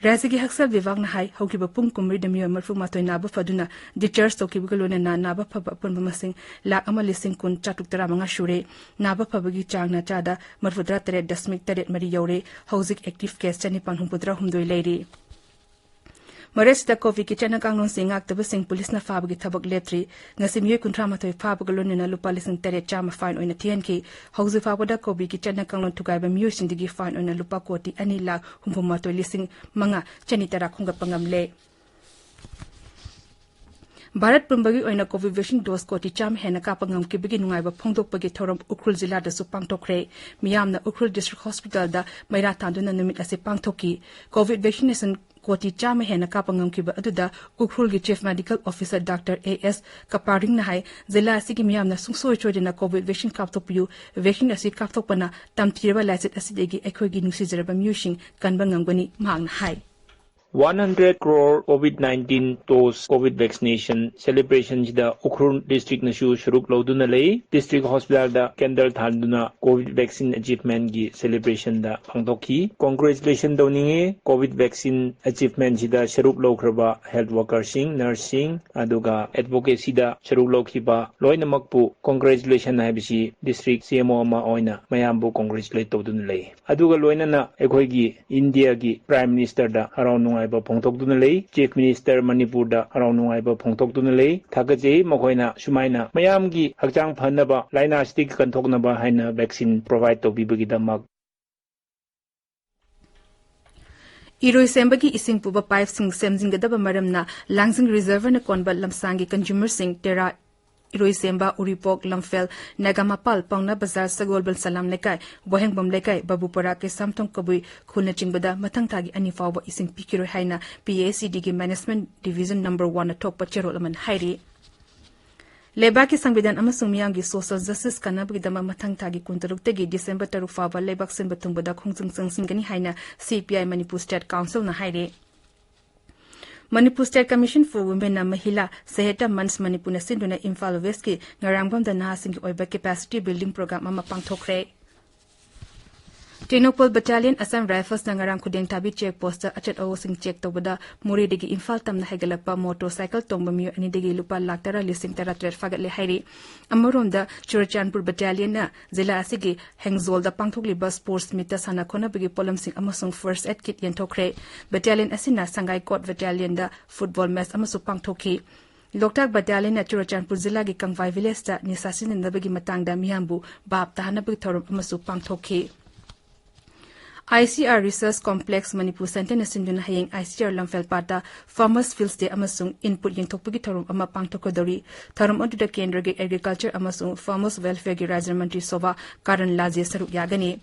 ꯔꯥꯖ꯭ꯌꯒꯤ ꯍꯛꯁꯦꯜ ꯕꯤꯚꯥꯒꯅ ꯍꯥꯏ, ꯍꯧꯈꯤꯕ ꯄꯨꯡ ꯀꯨꯟꯃꯔꯤꯗ ꯃꯤꯑꯣꯏ ꯃꯔꯤꯐꯨ ꯃꯥꯊꯣꯏ ꯅꯥꯕ ꯐꯗꯨꯅ discharge ꯇꯧꯈꯤꯕꯒ ꯂꯣꯏꯅꯅ ꯅꯥꯕ ꯐꯕ ꯑꯄꯨꯟꯕ ꯃꯁꯤꯡ ꯂꯥꯈ ꯑꯃ ꯂꯤꯁꯤꯡ ꯀꯨꯟ ꯆꯥꯇ꯭ꯔꯨꯛ ꯇꯔꯥꯃꯉꯥ ꯁꯨꯔꯦ꯫ ꯅꯥꯕ ꯐꯕꯒꯤ ꯆꯥꯡꯅ ꯆꯥꯗ ꯃꯔꯤꯐꯨꯇꯔꯥ ꯇꯔꯦꯠ ꯗꯁꯃꯤꯛ ꯇꯔꯦꯠ ꯃꯔꯤ ꯌꯧꯔꯦ꯫ ꯍꯧꯖꯤꯛ active case ꯆꯅꯤꯄꯥꯟ ꯍꯨꯝꯐꯨꯇꯔꯥ ꯍꯨꯝꯗꯣꯏ ꯂꯩꯔꯤ꯫ ꯃꯔꯩꯁꯤꯗ ꯀꯣꯚꯤꯗꯀꯤ ꯆꯠꯅ ꯀꯥꯡꯂꯣꯟꯁꯤꯡ ꯉꯥꯛꯇꯕꯁꯤꯡ ꯄꯨꯂꯤꯁꯅ ꯐꯥꯕꯒꯤ ꯊꯕꯛ ꯂꯦꯞꯇ꯭ꯔꯤ꯫ ꯉꯁꯤ ꯃꯤꯑꯣꯏ ꯀꯨꯟꯊ꯭ꯔꯥ ꯃꯥꯊꯣꯏ ꯐꯥꯕꯒ ꯂꯣꯏꯅꯅ ꯂꯨꯄꯥ ꯂꯤꯁꯤꯡ ꯇꯔꯦꯠ ꯆꯥꯝꯃ fine ꯑꯣꯏꯅ ꯊꯤꯍꯟꯈꯤ꯫ ꯍꯧꯖꯤꯛ ꯐꯥꯎꯕꯗ ꯀꯣꯚꯤꯗꯀꯤ ꯆꯠꯅ ꯀꯥꯡꯂꯣꯟ ꯊꯨꯒꯥꯏꯕ ꯃꯤꯑꯣꯏꯁꯤꯡꯗꯒꯤ fine ꯑꯣꯏꯅ ꯂꯨꯄꯥ ꯀꯣꯇꯤ ꯑꯅꯤ ꯂꯥꯈ ꯍꯨꯝꯐꯨ ꯃꯥꯊꯣꯏ ꯂꯤꯁꯤꯡ ꯃꯉꯥ ꯆꯅꯤ ꯇꯔꯥ ꯈꯣꯝꯒꯠꯄ ꯉꯝꯂꯦ꯫ ꯚꯥꯔꯠ ꯄꯨꯝꯕꯒꯤ ꯑꯣꯏꯅ ꯀꯣꯚꯤꯗ ꯚꯦꯛꯁꯤꯟ ꯗꯣꯁ ꯀꯣꯇꯤ ꯆꯥꯝꯃ ꯍꯦꯟꯅ ꯀꯥꯞꯄ ꯉꯝꯈꯤꯕꯒꯤ ꯅꯨꯡꯉꯥꯏꯕ ꯐꯣꯡꯗꯣꯛꯄꯒꯤ ꯊꯧꯔꯝ ꯎꯈ꯭ꯔꯨꯜ ꯖꯤꯂꯥꯗꯁꯨ ꯄꯥꯡꯊꯣꯛꯈ꯭ꯔꯦ꯫ ꯃꯤꯌꯥꯝꯅ ꯎꯈ꯭ꯔꯨꯜ ꯗꯤꯁꯇ꯭ꯔꯤꯛ ꯍꯣꯁꯄꯤꯇꯥꯜꯗ ꯃꯩꯔꯥ ꯊꯥꯟꯗꯨꯅ ꯅꯨꯃꯤꯠ ꯑꯁꯤ ꯄꯥꯡꯊꯣꯛꯈꯤ꯫ ꯀꯣꯚꯤꯗ ꯚꯦꯛꯁꯤꯅꯦꯁꯟ ꯀꯣꯇꯤ ꯆꯥꯝꯃ ꯍꯦꯟꯅ ꯀꯥꯞꯄ ꯉꯝꯈꯤꯕ ꯑꯗꯨꯗ ꯎꯈ꯭ꯔꯨꯜꯒꯤ chief medical officer doctor A S ꯀꯄꯥꯔꯤꯡꯅ ꯍꯥꯏ, ꯖꯤꯂꯥ ꯑꯁꯤꯒꯤ ꯃꯤꯌꯥꯝꯅ ꯁꯨꯡꯁꯣꯏ ꯁꯣꯏꯗꯅ ꯀꯣꯚꯤꯗ ꯚꯦꯛꯁꯤꯟ ꯀꯥꯞꯊꯣꯛꯄꯤꯌꯨ꯫ ꯚꯦꯛꯁꯤꯟ ꯑꯁꯤ ꯀꯥꯞꯊꯣꯛꯄꯅ ꯇꯝꯊꯤꯔꯕ ꯂꯥꯏꯆꯠ ꯑꯁꯤꯗꯒꯤ ꯑꯩꯈꯣꯏꯒꯤ ꯅꯨꯡꯁꯤꯖꯔꯕ ꯃꯤꯑꯣꯏꯁꯤꯡ ꯀꯟꯕ ꯉꯝꯒꯅꯤ, ꯃꯍꯥꯛꯅ ꯍꯥꯏ꯫ One hundred crore COVID nineteen dose COVID vaccination celebration ꯁꯤꯗ ꯎꯈ꯭ꯔꯨꯜ ꯗꯤꯁꯇ꯭ꯔꯤꯛꯅꯁꯨ ꯁꯔꯨꯛ ꯂꯧꯗꯨꯅ ꯂꯩ꯫ ꯗꯤꯁꯇ꯭ꯔꯤꯛ ꯍꯣꯁꯄꯤꯇꯥꯜꯗ ꯀꯦꯟꯗꯜ ꯊꯥꯟꯗꯨꯅ ꯀꯣꯚꯤꯗ ꯚꯦꯛꯁꯤꯟ ꯑꯦꯆꯤꯚꯃꯦꯟꯒꯤ ꯁꯦꯂꯦꯕ꯭ꯔꯦꯁꯟꯗ ꯄꯥꯡꯊꯣꯛꯈꯤ꯫ ꯀꯣꯡꯒ꯭ꯔꯦꯆꯨꯂꯦꯁꯟ ꯇꯧꯅꯤꯡꯉꯤ ꯀꯣꯚꯤꯗ ꯚꯦꯛꯁꯤꯟ ꯑꯦꯆꯤꯚꯃꯦꯟꯁꯤꯗ ꯁꯔꯨꯛ ꯂꯧꯈ꯭ꯔꯕ ꯍꯦꯜꯊ ꯋꯥꯔꯀꯔꯁꯤꯡ, ꯅꯔꯁꯁꯤꯡ, ꯑꯗꯨꯒ ꯑꯦꯗꯚꯣꯀꯦꯁꯤꯗ ꯁꯔꯨꯛ ꯂꯧꯈꯤꯕ ꯂꯣꯏꯅꯃꯛꯄꯨ ꯀꯣꯡꯒ꯭ꯔꯦꯆꯨꯂꯦꯁꯟ ꯍꯥꯏꯕꯁꯤ ꯗꯤꯁꯇ꯭ꯔꯤꯛ ꯁꯤ ꯑꯦꯝ ꯑꯣ ꯑꯃ ꯑꯣꯏꯅ ꯃꯌꯥꯝꯕꯨ ꯀꯣꯡꯒ꯭ꯔꯦꯆꯨꯂꯦꯠ ꯇꯧꯗꯨꯅ ꯂꯩ꯫ ꯑꯗꯨꯒ ꯂꯣꯏꯅꯅ ꯑꯩꯈꯣꯏꯒꯤ ꯏꯟꯗꯤꯌꯥꯒꯤ ꯄ꯭ꯔꯥꯏꯝ ꯃꯤꯅꯤꯁꯇꯔꯗ ꯍꯔꯥꯎ ꯅꯨꯡꯉꯥꯏꯕ ꯐꯣꯡꯗꯣꯛꯇꯨꯅ ꯂꯩ꯫ ꯆꯤꯐ ꯃꯤꯅꯤꯁꯇꯔ ꯃꯅꯤꯄꯨꯔꯗ ꯍꯔꯥꯎ ꯅꯨꯡꯉꯥꯏꯕ ꯐꯣꯡꯗꯣꯛꯇꯨꯅ ꯂꯩ꯫ ꯊꯥꯒꯠꯆꯩ꯫ ꯃꯈꯣꯏꯅ ꯁꯨꯃꯥꯏꯅ ꯃꯌꯥꯝꯒꯤ ꯍꯛꯆꯥꯡ ꯐꯅꯕ, ꯂꯥꯏꯅꯥꯁꯤꯗꯒꯤ ꯀꯟꯊꯣꯛꯅꯕ ꯍꯥꯏꯅ ꯚꯦꯛꯁꯤꯟ ꯄ꯭ꯔꯣꯚꯥꯏꯗ ꯇꯧꯕꯤꯕꯒꯤꯗꯃꯛ꯫ ꯏꯔꯣꯏꯁꯦꯝꯕꯒꯤ ꯏꯁꯤꯡ ꯄꯨꯕ ꯄꯥꯏꯞꯁꯤꯡ ꯁꯦꯝꯖꯤꯟꯒꯗꯕ ꯃꯔꯝꯅ ꯂꯥꯡꯖꯤꯡ ꯔꯤꯖꯔꯚꯔꯅ ꯀꯣꯟꯕ ꯂꯝꯁꯥꯡꯒꯤ ꯀꯟꯖꯨꯃꯔꯁꯤꯡ ꯇꯦꯔꯥ, ꯏꯔꯣꯏꯁꯦꯝꯕ, ꯎꯔꯤꯄꯣꯛ, ꯂꯝꯐꯦꯜ, ꯅꯥꯒꯥꯃꯄꯥꯜ, ꯄꯥꯎꯅꯥ ꯕꯖꯥꯔ, ꯁꯒꯣꯜꯕꯟ ꯁꯂꯥꯝ ꯂꯩꯀꯥꯏ, ꯋꯥꯍꯦꯡꯕꯝ ꯂꯩꯀꯥꯏ, ꯕꯥꯕꯨꯄꯔꯥ, ꯀꯩꯁꯥꯝꯊꯣꯡ ꯀꯕꯨꯏ ꯈꯨꯜꯅꯆꯤꯡꯕꯗ ꯃꯊꯪ ꯊꯥꯒꯤ ꯑꯅꯤ ꯐꯥꯎꯕ ꯏꯁꯤꯡ ꯄꯤꯈꯤꯔꯣꯏ ꯍꯥꯏꯅ ꯄꯤ ꯑꯦ ꯁꯤ ꯗꯤꯒꯤ ꯃꯦꯅꯦꯖꯃꯦꯟꯠ ꯗꯤꯚꯤꯖꯟ ꯅꯝꯕꯔ ꯋꯥꯟꯅ ꯊꯣꯛꯄ ꯆꯦꯔꯣꯜ ꯑꯃꯅ ꯍꯥꯏꯔꯤ꯫ ꯂꯩꯕꯥꯛꯀꯤ ꯁꯪꯕꯤꯙꯥꯟ ꯑꯃꯁꯨꯡ ꯃꯤꯌꯥꯝꯒꯤ ꯁꯣꯁꯤꯌꯦꯜ ꯖꯁꯇꯤꯁ ꯀꯟꯅꯕꯒꯤꯗꯃꯛ ꯃꯊꯪ ꯊꯥꯒꯤ ꯀꯨꯟꯇꯔꯨꯛꯇꯒꯤ ꯗꯤꯁꯦꯝꯕꯔ ꯇꯔꯨꯛ ꯐꯥꯎꯕ ꯂꯩꯕꯥꯛ ꯁꯤꯟꯕ ꯊꯨꯡꯕꯗ ꯈꯣꯡꯖꯪ ꯆꯪꯁꯤꯟꯒꯅꯤ ꯍꯥꯏꯅ ꯁꯤ ꯄꯤ ꯑꯥꯏ ꯃꯅꯤꯄꯨꯔ ꯁ꯭ꯇꯦꯠ ꯀꯥꯎꯟꯁꯤꯜꯅ ꯍꯥꯏꯔꯦ꯫ ꯃꯅꯤꯄꯨꯔ ꯁ꯭ꯇꯦꯠ ꯀꯃꯤꯁꯟ ꯐꯣꯔ ꯋꯨꯃꯦꯟꯅ ꯃꯍꯤꯂꯥ ꯁꯥꯍꯤꯇ꯭ꯌ ꯃꯟꯆ ꯃꯅꯤꯄꯨꯔꯅ ꯁꯤꯟꯗꯨꯅ ꯏꯝꯐꯥꯜ ꯋꯦꯁꯀꯤ ꯉꯔꯥꯡꯕꯝꯗ ꯅꯍꯥꯁꯤꯡꯒꯤ ꯑꯣꯏꯕ ꯀꯦꯄꯥꯁꯤꯇꯤ ꯕꯤꯜꯗꯤꯡ ꯄ꯭ꯔꯣꯒ꯭ꯔꯥꯝ ꯑꯃ ꯄꯥꯡꯊꯣꯛꯈ꯭ꯔꯦ꯫ ꯇꯦꯡꯅꯧꯄꯜ Battalion Assam Riflesꯅ ꯉꯔꯥꯡ ꯈꯨꯗꯦꯡꯊꯥꯕꯤ check postꯇ ꯑꯆꯠ ꯑꯋꯣꯛꯁꯤꯡ check ꯇꯧꯕꯗ ꯃꯣꯔꯦꯗꯒꯤ ꯏꯝꯐꯥꯜ ꯇꯝꯅ ꯍꯥꯏꯒꯠꯂꯛꯄ motorcycle ꯇꯣꯡꯕ ꯃꯤꯑꯣꯏ ꯑꯅꯤꯗꯒꯤ ꯂꯨꯄꯥ ꯂꯥꯈ ꯇꯔꯥ ꯂꯤꯁꯤꯡ ꯇꯔꯥ ꯇꯔꯦꯠ ꯐꯥꯒꯠꯂꯦ ꯍꯥꯏꯔꯤ꯫ ꯑꯃꯔꯣꯝꯗ, ꯆꯨꯔꯆꯥꯟꯄꯨꯔ Battalionꯅ ꯖꯤꯂꯥ ꯑꯁꯤꯒꯤ ꯍꯦꯡꯖꯣꯜꯗ ꯄꯥꯡꯊꯣꯛꯂꯤꯕ sports meetꯇ ꯁꯥꯟꯅ ꯈꯣꯠꯅꯕꯒꯤ ꯄꯣꯠꯂꯝꯁꯤꯡ ꯑꯃꯁꯨꯡ first aid kit ꯌꯦꯟꯊꯣꯛꯈ꯭ꯔꯦ꯫ Battalion ꯑꯁꯤꯅ ꯁꯉꯥꯏ Court Battalionꯗ football match ꯑꯃꯁꯨ ꯄꯥꯡꯊꯣꯛꯈꯤ꯫ ꯂꯣꯛꯇꯥꯛ Battalionꯅ ꯆꯨꯔꯆꯥꯟꯄꯨꯔ ꯖꯤꯂꯥꯒꯤ ꯀꯪꯚꯥꯏ villageꯇ ꯅꯤꯁꯥ ꯁꯤꯖꯤꯟꯅꯗꯕꯒꯤ ꯃꯇꯥꯡꯗ ꯃꯤꯌꯥꯝꯕꯨ ꯚꯥꯞ ꯇꯥꯍꯟꯅꯕꯒꯤ ꯊꯧꯔꯝ ꯑꯃꯁꯨ ꯄꯥꯡꯊꯣꯛꯈꯤ꯫ ICAR Research Complex Manipur Centreꯅ ꯁꯤꯟꯗꯨꯅ ꯍꯌꯦꯡ ICAR ꯂꯝꯐꯦꯜꯄꯥꯠꯇ Farmers Fields Day ꯑꯃꯁꯨꯡ input ꯌꯦꯟꯊꯣꯛꯄꯒꯤ ꯊꯧꯔꯝ ꯑꯃ ꯄꯥꯡꯊꯣꯛꯀꯗꯧꯔꯤ꯫ ꯊꯧꯔꯝ ꯑꯗꯨꯗ ꯀꯦꯟꯗ꯭ꯔꯒꯤ Agriculture ꯑꯃꯁꯨꯡ Farmers Welfareꯒꯤ ꯔꯥꯖ꯭ꯌ ꯃꯟꯇ꯭ꯔꯤ ꯁꯣꯚꯥ ꯀꯥꯔꯟꯂꯥꯖꯦ ꯁꯔꯨꯛ ꯌꯥꯒꯅꯤ꯫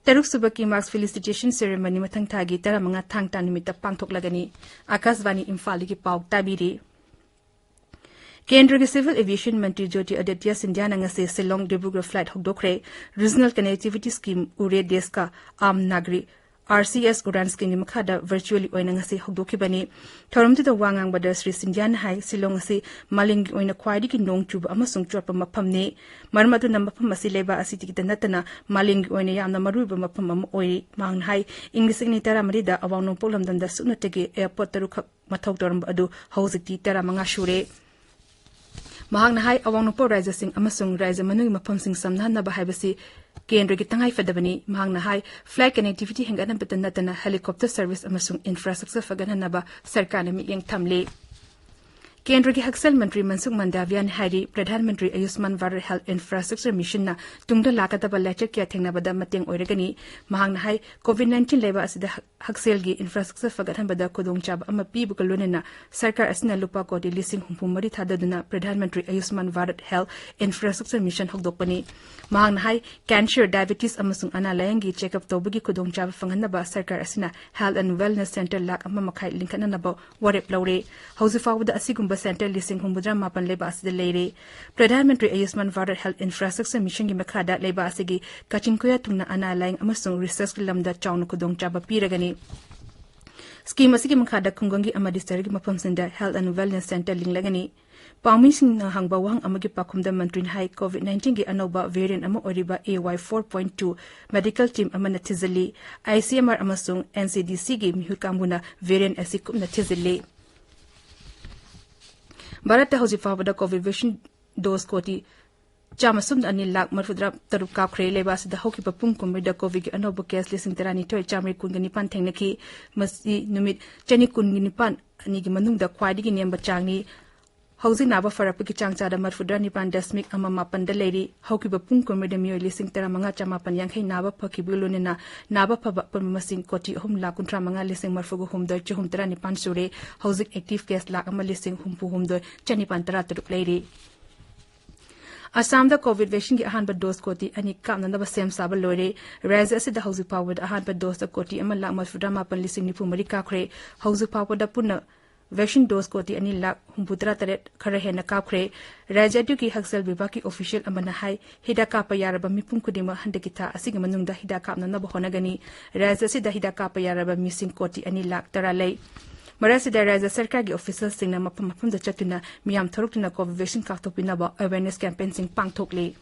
ꯇꯔꯨꯛꯁꯨꯕ Kimax Felicitation Ceremony ꯃꯊꯪ ꯊꯥꯒꯤ ꯇꯔꯥꯃꯉꯥ ꯊꯥꯡ ꯇꯥ ꯅꯨꯃꯤꯠꯇ ꯄꯥꯡꯊꯣꯛꯂꯒꯅꯤ꯫ ꯑꯥꯀꯥꯁꯕꯥꯅꯤ ꯏꯝꯐꯥꯜꯗꯒꯤ ꯄꯥꯎ ꯇꯥꯕꯤꯔꯤ꯫ ꯀꯦꯟꯗ꯭ꯔꯒꯤ Civil Aviation ꯃꯟꯇ꯭ꯔꯤ ꯖ꯭ꯌꯣꯇꯤ ꯑꯗꯤꯇ꯭ꯌ ꯁꯤꯟꯙ꯭ꯌꯥꯅ ꯉꯁꯤ ꯁꯤꯂꯣꯡ ꯗꯤꯕ꯭ꯔꯨꯒꯔ flight ꯍꯧꯗꯣꯛꯈ꯭ꯔꯦ꯫ Regional Connectivity Scheme ꯎꯔꯦ ꯗꯦꯁ ꯀꯥ ꯑꯥꯝ ꯅꯥꯒꯔꯤꯛ, RCS Udan Schemeꯒꯤ ꯃꯈꯥꯗ virtually ꯑꯣꯏꯅ ꯉꯁꯤ ꯍꯧꯗꯣꯛꯈꯤꯕꯅꯤ꯫ ꯊꯧꯔꯝꯗꯨꯗ ꯋꯥ ꯉꯥꯡꯕꯗ ꯁ꯭ꯔꯤ ꯁꯤꯟꯙ꯭ꯌꯥꯅ ꯍꯥꯏ, ꯁꯤꯂꯣꯡ ꯑꯁꯤ ꯃꯥꯂꯦꯝꯒꯤ ꯑꯣꯏꯅ ꯈ꯭ꯋꯥꯏꯗꯒꯤ ꯅꯣꯡ ꯆꯨꯕ ꯑꯃꯁꯨꯡ ꯆꯣꯠꯄ ꯃꯐꯝꯅꯤ꯫ ꯃꯔꯝ ꯑꯗꯨꯅ ꯃꯐꯝ ꯑꯁꯤ ꯂꯩꯕꯥꯛ ꯑꯁꯤꯗꯒꯤꯇ ꯅꯠꯇꯅ ꯃꯥꯂꯦꯝꯒꯤ ꯑꯣꯏꯅ ꯌꯥꯝꯅ ꯃꯔꯨꯑꯣꯏꯕ ꯃꯐꯝ ꯑꯃ ꯑꯣꯏꯔꯤ꯫ ꯃꯍꯥꯛꯅ ꯍꯥꯏ, ꯏꯪ ꯂꯤꯁꯤꯡ ꯑꯅꯤ ꯇꯔꯥꯃꯔꯤꯗ ꯑꯋꯥꯡ ꯅꯣꯡꯄꯣꯛ ꯂꯝꯗꯝꯗ ꯁꯨꯞꯅꯇꯒꯤ airport ꯇꯔꯨꯛꯈꯛ ꯃꯊꯧ ꯇꯧꯔꯝꯕ ꯑꯗꯨ ꯍꯧꯖꯤꯛꯇꯤ ꯇꯔꯥꯃꯉꯥ ꯁꯨꯔꯦ꯫ ꯃꯍꯥꯛꯅ ꯍꯥꯏ, ꯑꯋꯥꯡ ꯅꯣꯡꯄꯣꯛ ꯔꯥꯖ꯭ꯌꯁꯤꯡ ꯑꯃꯁꯨꯡ ꯔꯥꯖ꯭ꯌ ꯃꯅꯨꯡꯒꯤ ꯃꯐꯝꯁꯤꯡ ꯁꯝꯅꯍꯟꯅꯕ ꯍꯥꯏꯕꯁꯤ ꯀꯦꯟꯗ꯭ꯔꯒꯤ ꯇꯉꯥꯏꯐꯗꯕꯅꯤ꯫ ꯃꯍꯥꯛꯅ ꯍꯥꯏ, flight connectivity ꯍꯦꯟꯒꯠꯍꯟꯕꯇ ꯅꯠꯇꯅ helicopter service ꯑꯃꯁꯨꯡ infrastructure ꯐꯒꯠꯍꯟꯅꯕ ꯁꯔꯀꯥꯔꯅ ꯃꯤꯠꯌꯦꯡ ꯊꯝꯂꯤ꯫ ꯀꯦꯟꯗ꯭ꯔꯒꯤ ꯍꯛꯁꯦꯜ ꯃꯟꯇ꯭ꯔꯤ ꯃꯟꯁꯨꯈ ꯃꯟꯗꯥꯚꯤꯌꯥꯅ ꯍꯥꯏꯔꯤ, ꯄ꯭ꯔꯙꯥꯟ ꯃꯟꯇ꯭ꯔꯤ ꯑꯌꯨꯁꯃꯥꯟ ꯚꯥꯔꯠ Health Infrastructure Missionꯅ ꯇꯨꯡꯗ ꯂꯥꯛꯀꯗꯕ ꯂꯥꯏꯆꯠ ꯀꯌꯥ ꯊꯦꯡꯅꯕꯗ ꯃꯇꯦꯡ ꯑꯣꯏꯔꯒꯅꯤ꯫ ꯃꯍꯥꯛꯅ ꯍꯥꯏ, COVID nineteen ꯂꯩꯕꯥꯛ ꯑꯁꯤꯗ ꯍꯛ-, ꯍꯛꯁꯦꯜꯒꯤ infrastructure ꯐꯒꯠꯍꯟꯕꯗ ꯈꯨꯗꯣꯡꯆꯥꯕ ꯑꯃ ꯄꯤꯕꯒ ꯂꯣꯏꯅꯅ ꯁꯔꯀꯥꯔ ꯑꯁꯤꯅ ꯂꯨꯄꯥ ꯀꯣꯇꯤ ꯂꯤꯁꯤꯡ ꯍꯨꯝꯐꯨ ꯃꯔꯤ ꯊꯥꯗꯗꯨꯅ ꯄ꯭ꯔꯙꯥꯟ ꯃꯟꯇ꯭ꯔꯤ ꯑꯌꯨꯁꯃꯥꯟ ꯚꯥꯔꯠ Health Infrastructure Mission ꯍꯧꯗꯣꯛꯄꯅꯤ꯫ ꯃꯍꯥꯛꯅ ꯍꯥꯏ, cancer, diabetes ꯑꯃꯁꯨꯡ ꯑꯅꯥ ꯂꯥꯌꯦꯡꯒꯤ check-up ꯇꯧꯕꯒꯤ ꯈꯨꯗꯣꯡꯆꯥꯕ ꯐꯪꯍꯟꯅꯕ ꯁꯔꯀꯥꯔ ꯑꯁꯤꯅ Health and Wellness Centre lakh ꯑꯃ ꯃꯈꯥꯏ ꯂꯤꯡꯈꯠꯅꯅꯕ ꯋꯥꯔꯦꯞ ꯂꯧꯔꯦ꯫ ꯍꯧꯖꯤꯛ ꯐꯥꯎꯕꯗ ꯑꯁꯤꯒꯨꯝꯕ centre ꯂꯤꯁꯤꯡ ꯍꯨꯝꯐꯨꯇꯔꯥ ꯃꯥꯄꯟ ꯂꯩꯕꯥꯛ ꯑꯁꯤꯗ ꯂꯩꯔꯦ꯫ ꯄ꯭ꯔꯙꯥꯟ ꯃꯟꯇ꯭ꯔꯤ ꯑꯌꯨꯁꯃꯥꯟ ꯚꯥꯔꯠ Health Infrastructure Missionꯒꯤ ꯃꯈꯥꯗ ꯂꯩꯕꯥꯛ ꯑꯁꯤꯒꯤ ꯀꯥꯆꯤꯟ ꯀꯣꯌꯥ ꯊꯨꯡꯅ ꯑꯅꯥ ꯂꯥꯌꯦꯡ ꯑꯃꯁꯨꯡ researchꯀꯤ ꯂꯝꯗ ꯆꯥꯎꯅ ꯈꯨꯗꯣꯡꯆꯥꯕ ꯄꯤꯔꯒꯅꯤ꯫ ꯁ꯭ꯀꯤꯝ ꯑꯁꯤꯒꯤ ꯃꯈꯥꯗ ꯈꯨꯡꯒꯪꯒꯤ ꯑꯃꯗꯤ ꯁꯍꯔꯒꯤ ꯃꯐꯝꯁꯤꯡꯗ Health and Wellness Centre ꯂꯤꯡꯂꯒꯅꯤ꯫ ꯄꯥꯎꯃꯤꯁꯤꯡꯅ ꯍꯪꯕ ꯋꯥꯍꯪ ꯑꯃꯒꯤ ꯄꯥꯎꯈꯨꯝꯗ ꯃꯟꯇ꯭ꯔꯤꯅ ꯍꯥꯏ, COVID nineteen ꯒꯤ ꯑꯅꯧꯕ variant ꯑꯃ ꯑꯣꯏꯔꯤꯕ A Y four point two medical team ꯑꯃꯅ ꯊꯤꯖꯤꯜꯂꯤ꯫ I C M R ꯑꯃꯁꯨꯡ N C D C ꯒꯤ ꯃꯤꯍꯨꯠ ꯀꯥꯡꯕꯨꯅ variant ꯑꯁꯤ ꯀꯨꯞꯅ ꯊꯤꯖꯤꯜꯂꯤ꯫ ꯚꯥꯔꯠꯇ ꯍꯧꯖꯤꯛ ꯐꯥꯎꯕꯗ COVID vaccine dose ꯀꯣꯇꯤ ꯆꯥꯝꯃ ꯁꯨꯞꯅ ꯑꯅꯤ ꯂꯥꯈ ꯃꯔꯤꯐꯨꯇꯔꯥ ꯇꯔꯨꯛ ꯀꯥꯞꯈ꯭ꯔꯦ꯫ ꯂꯩꯕꯥꯛ ꯑꯁꯤꯗ ꯍꯧꯈꯤꯕ ꯄꯨꯡ ꯀꯨꯟꯃꯔꯤꯗ COVIDꯀꯤ ꯑꯅꯧꯕ case ꯂꯤꯁꯤꯡ ꯇꯔꯥꯅꯤꯊꯣꯏ ꯆꯥꯃꯔꯤ ꯀꯨꯟꯒ ꯅꯤꯄꯥꯟ ꯊꯦꯡꯅꯈꯤ꯫ ꯃꯁꯤ ꯅꯨꯃꯤꯠ ꯆꯅꯤ ꯀꯨꯟꯒ ꯅꯤꯄꯥꯟ ꯑꯅꯤꯒꯤ ꯃꯅꯨꯡꯗ ꯈ꯭ꯋꯥꯏꯗꯒꯤ ꯅꯦꯝꯕ ꯆꯥꯡꯅꯤ꯫ ꯍꯧꯖꯤꯛ ꯅꯥꯕ ꯐꯔꯛꯄꯒꯤ ꯆꯥꯡ ꯆꯥꯗ ꯃꯔꯤꯐꯨꯇꯔꯥ ꯅꯤꯄꯥꯟ ꯗꯁꯃꯤꯛ ꯑꯃ ꯃꯥꯄꯟꯗ ꯂꯩꯔꯤ꯫ ꯍꯧꯈꯤꯕ ꯄꯨꯡ ꯀꯨꯟꯃꯔꯤꯗ ꯃꯤꯑꯣꯏ ꯂꯤꯁꯤꯡ ꯇꯔꯥꯃꯉꯥ ꯆꯃꯥꯄꯟ ꯌꯥꯡꯈꯩ ꯅꯥꯕ ꯐꯈꯤꯕꯒ ꯂꯣꯏꯅꯅ ꯅꯥꯕ ꯐꯕ ꯑꯄꯨꯟꯕ ꯃꯁꯤꯡ ꯀꯣꯇꯤ ꯑꯍꯨꯝ ꯂꯥꯈ ꯀꯨꯟꯊ꯭ꯔꯥ ꯃꯉꯥ ꯂꯤꯁꯤꯡ ꯃꯔꯤꯐꯨꯒ ꯍꯨꯝꯗꯣꯏ ꯆꯍꯨꯝ ꯇꯔꯥꯅꯤꯄꯥꯟ ꯁꯨꯔꯦ꯫ ꯍꯧꯖꯤꯛ active case ꯂꯥꯈ ꯑꯃ ꯂꯤꯁꯤꯡ ꯍꯨꯝꯐꯨ ꯍꯨꯝꯗꯣꯏ ꯆꯅꯤꯄꯥꯟ ꯇꯔꯥ ꯇꯔꯨꯛ ꯂꯩꯔꯤ꯫ ꯑꯁꯥꯝꯗ COVID vaccineꯒꯤ ꯑꯍꯥꯟꯕ dose ꯀꯣꯇꯤ ꯑꯅꯤ ꯀꯥꯞꯅꯅꯕ ꯁꯦꯝ ꯁꯥꯕ ꯂꯣꯏꯔꯦ꯫ ꯔꯥꯖ꯭ꯌ ꯑꯁꯤꯗ ꯍꯧꯖꯤꯛ ꯐꯥꯎꯕꯗ ꯑꯍꯥꯟꯕ doseꯇ ꯀꯣꯇꯤ ꯑꯃ ꯂꯥꯈ ꯃꯔꯤꯐꯨꯇꯔꯥ ꯃꯥꯄꯟ ꯂꯤꯁꯤꯡ ꯅꯤꯐꯨ ꯃꯔꯤ ꯀꯥꯞꯈ꯭ꯔꯦ꯫ ꯍꯧꯖꯤꯛ ꯐꯥꯎꯕꯗ ꯄꯨꯟꯅ vaccine dose ꯀꯣꯇꯤ ꯑꯅꯤ ꯂꯥꯈ ꯍꯨꯝꯐꯨꯇꯔꯥ ꯇꯔꯦꯠ ꯈꯔ ꯍꯦꯟꯅ ꯀꯥꯞꯈ꯭ꯔꯦ꯫ ꯔꯥꯖ꯭ꯌ ꯑꯗꯨꯒꯤ ꯍꯛꯁꯦꯜ ꯕꯤꯚꯥꯒꯀꯤ official ꯑꯃꯅ ꯍꯥꯏ, ꯍꯤꯗꯥꯛ ꯀꯥꯞꯄ ꯌꯥꯔꯕ ꯃꯤꯄꯨꯝ ꯈꯨꯗꯤꯡꯃꯛ ꯍꯟꯗꯛꯀꯤ ꯊꯥ ꯑꯁꯤꯒꯤ ꯃꯅꯨꯡꯗ ꯍꯤꯗꯥꯛ ꯀꯥꯞꯅꯅꯕ ꯍꯣꯠꯅꯒꯅꯤ꯫ ꯔꯥꯖ꯭ꯌ ꯑꯁꯤꯗ ꯍꯤꯗꯥꯛ ꯀꯥꯞꯄ ꯌꯥꯔꯕ ꯃꯤꯁꯤꯡ ꯀꯣꯇꯤ ꯑꯅꯤ ꯂꯥꯈ ꯇꯔꯥ ꯂꯩ꯫ ꯃꯔꯛꯁꯤꯗ ꯔꯥꯖ꯭ꯌ ꯁꯔꯀꯥꯔꯒꯤ officialꯁꯤꯡꯅ ꯃꯐꯝ ꯃꯐꯝꯗ ꯆꯠꯇꯨꯅ ꯃꯤꯌꯥꯝ ꯊꯣꯛꯂꯛꯇꯨꯅ COVID vaccine ꯀꯥꯞꯊꯣꯛꯄꯤꯅꯕ awareness campaignꯁꯤꯡ ꯄꯥꯡꯊꯣꯛꯂꯤ꯫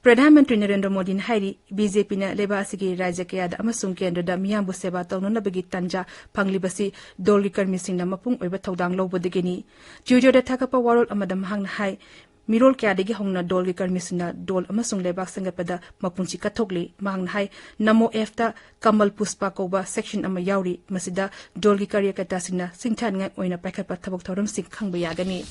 Pradhan Mantri Narendra ꯃꯣꯗꯤꯅ ꯍꯥꯏꯔꯤ, BJPꯅ ꯂꯩꯕꯥꯛ ꯑꯁꯤꯒꯤ ꯔꯥꯖ꯭ꯌ ꯀꯌꯥꯗ ꯑꯃꯁꯨꯡ ꯀꯦꯟꯗ꯭ꯔꯗ ꯃꯤꯌꯥꯝꯕꯨ ꯁꯦꯕꯥ ꯇꯧꯅꯅꯕꯒꯤ ꯇꯥꯟꯖꯥ ꯐꯪꯂꯤꯕꯁꯤ ꯗꯣꯜꯒꯤ ꯀꯔꯃꯤꯁꯤꯡꯅ ꯃꯄꯨꯡ ꯑꯣꯏꯕ ꯊꯧꯗꯥꯡ ꯂꯧꯕꯗꯒꯤꯅꯤ꯫ Twitterꯗ ꯊꯥꯒꯠꯄ ꯋꯥꯔꯣꯜ ꯑꯃꯗ ꯃꯍꯥꯛꯅ ꯍꯥꯏ, ꯃꯤꯔꯣꯜ ꯀꯌꯥꯗꯒꯤ ꯍꯧꯅ ꯗꯣꯜꯒꯤ ꯀꯔꯃꯤꯁꯤꯡꯅ ꯗꯣꯜ ꯑꯃꯁꯨꯡ ꯂꯩꯕꯥꯛ ꯁꯦꯝꯒꯠꯄꯗ ꯃꯄꯨꯟꯁꯤ ꯀꯠꯊꯣꯛꯂꯤ꯫ ꯃꯍꯥꯛꯅ ꯍꯥꯏ, ꯅꯃꯣ appꯇ ꯀꯃꯜ ꯄꯨꯁꯄꯥ ꯀꯧꯕ section ꯑꯃ ꯌꯥꯎꯔꯤ꯫ ꯃꯁꯤꯗ ꯗꯣꯜꯒꯤ ꯀꯥꯔꯌꯀꯔꯇꯥꯁꯤꯡꯅ ꯁꯤꯡꯊꯥꯅꯤꯡꯉꯥꯏ ꯑꯣꯏꯅ ꯄꯥꯏꯈꯠꯄ ꯊꯕꯛ ꯊꯧꯔꯝꯁꯤꯡ ꯈꯪꯕ ꯌꯥꯒꯅꯤ꯫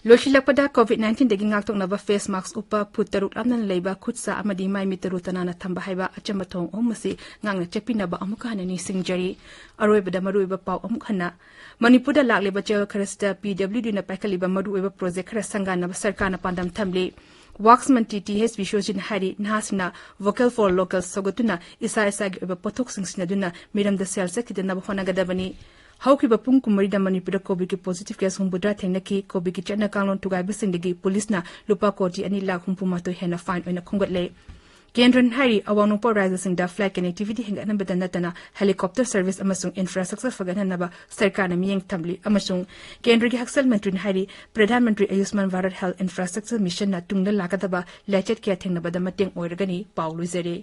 ꯂꯣꯏꯁꯤꯜꯂꯛꯄꯗ, COVID nineteenꯗꯒꯤ ꯉꯥꯛꯊꯣꯛꯅꯕ face mask ꯎꯞꯄ, ꯐꯨꯠ ꯇꯔꯨꯛ ꯂꯥꯞꯅꯅ ꯂꯩꯕ, ꯈꯨꯠ ꯁꯥ ꯑꯃꯗꯤ ꯃꯥꯏ ꯃꯤꯠ ꯇꯔꯨ ꯇꯅꯥꯟꯅ ꯊꯝꯕ ꯍꯥꯏꯕ ꯑꯆꯝꯕ ꯊꯧꯑꯣꯡ ꯑꯍꯨꯝ ꯑꯁꯤ ꯉꯥꯛꯅ ꯆꯠꯄꯤꯅꯕ ꯑꯃꯨꯛꯀ ꯍꯟꯅ ꯅꯤꯡꯁꯤꯡꯖꯔꯤ꯫ ꯑꯔꯣꯏꯕꯗ ꯃꯔꯨꯑꯣꯏꯕ ꯄꯥꯎ ꯑꯃꯨꯛ ꯍꯟꯅ꯫ ꯃꯅꯤꯄꯨꯔꯗ ꯂꯥꯛꯂꯤꯕ ꯆꯌꯣꯜ ꯈꯔꯁꯤꯗ PWDꯅ ꯄꯥꯏꯈꯠꯂꯤꯕ ꯃꯔꯨꯑꯣꯏꯕ project ꯈꯔ ꯁꯪꯒꯥꯅꯕ ꯁꯔꯀꯥꯔꯅ ꯄꯥꯟꯗꯝ ꯊꯝꯂꯤ꯫ ꯋꯥꯛꯁ ꯃꯟꯇ꯭ꯔꯤ ꯇꯤ ꯑꯩꯆ ꯕꯤꯁ꯭ꯋꯖꯤꯠꯅ ꯍꯥꯏꯔꯤ, ꯅꯍꯥꯁꯤꯡꯅ Vocal for Local ꯁꯧꯒꯠꯇꯨꯅ ꯏꯁꯥ ꯏꯁꯥꯒꯤ ꯑꯣꯏꯕ ꯄꯣꯠꯊꯣꯛꯁꯤꯡ ꯁꯤꯖꯤꯟꯅꯗꯨꯅ ꯃꯤꯔꯝꯗ ꯁꯦꯜ ꯆꯠꯈꯤꯗꯅꯕ ꯍꯣꯠꯅꯒꯗꯕꯅꯤ꯫ ꯍꯧꯈꯤꯕ ꯄꯨꯡ ꯀꯨꯟꯃꯔꯤꯗ ꯃꯅꯤꯄꯨꯔꯗ COVIDꯀꯤ positive case ꯍꯨꯝꯐꯨꯇꯔꯥ ꯊꯦꯡꯅꯈꯤ꯫ COVIDꯀꯤ ꯆꯠꯅ ꯀꯥꯡꯂꯣꯟ ꯊꯨꯒꯥꯏꯕꯁꯤꯡꯗꯒꯤ ꯄꯨꯂꯤꯁꯅ ꯂꯨꯄꯥ ꯀꯣꯇꯤ ꯑꯅꯤ ꯂꯥꯈ ꯍꯨꯝꯐꯨ ꯃꯥꯊꯣꯏ ꯍꯦꯟꯅ fine ꯑꯣꯏꯅ ꯈꯣꯝꯒꯠꯂꯦ꯫ ꯀꯦꯟꯗ꯭ꯔꯅ ꯍꯥꯏꯔꯤ, ꯑꯋꯥꯡ ꯅꯣꯡꯄꯣꯛ ꯔꯥꯖ꯭ꯌꯁꯤꯡꯗ flight connectivity ꯍꯦꯟꯒꯠꯍꯟꯕꯗ ꯅꯠꯇꯅ helicopter service ꯑꯃꯁꯨꯡ infrastructure ꯐꯒꯠꯍꯟꯅꯕ ꯁꯔꯀꯥꯔꯅ ꯃꯤꯠꯌꯦꯡ ꯊꯝꯂꯤ ꯑꯃꯁꯨꯡ ꯀꯦꯟꯗ꯭ꯔꯒꯤ ꯍꯛꯁꯦꯜ ꯃꯟꯇ꯭ꯔꯤꯅ ꯍꯥꯏꯔꯤ, ꯄ꯭ꯔꯙꯥꯟ ꯃꯟꯇ꯭ꯔꯤ ꯑꯌꯨꯁꯃꯥꯟ ꯚꯥꯔꯠ Health Infrastructure Missionꯅ ꯇꯨꯡꯗ ꯂꯥꯛꯀꯗꯕ ꯂꯥꯏꯆꯠ ꯀꯌꯥ ꯊꯦꯡꯅꯕꯗ ꯃꯇꯦꯡ ꯑꯣꯏꯔꯒꯅꯤ꯫ ꯄꯥꯎ ꯂꯣꯏꯖꯔꯦ꯫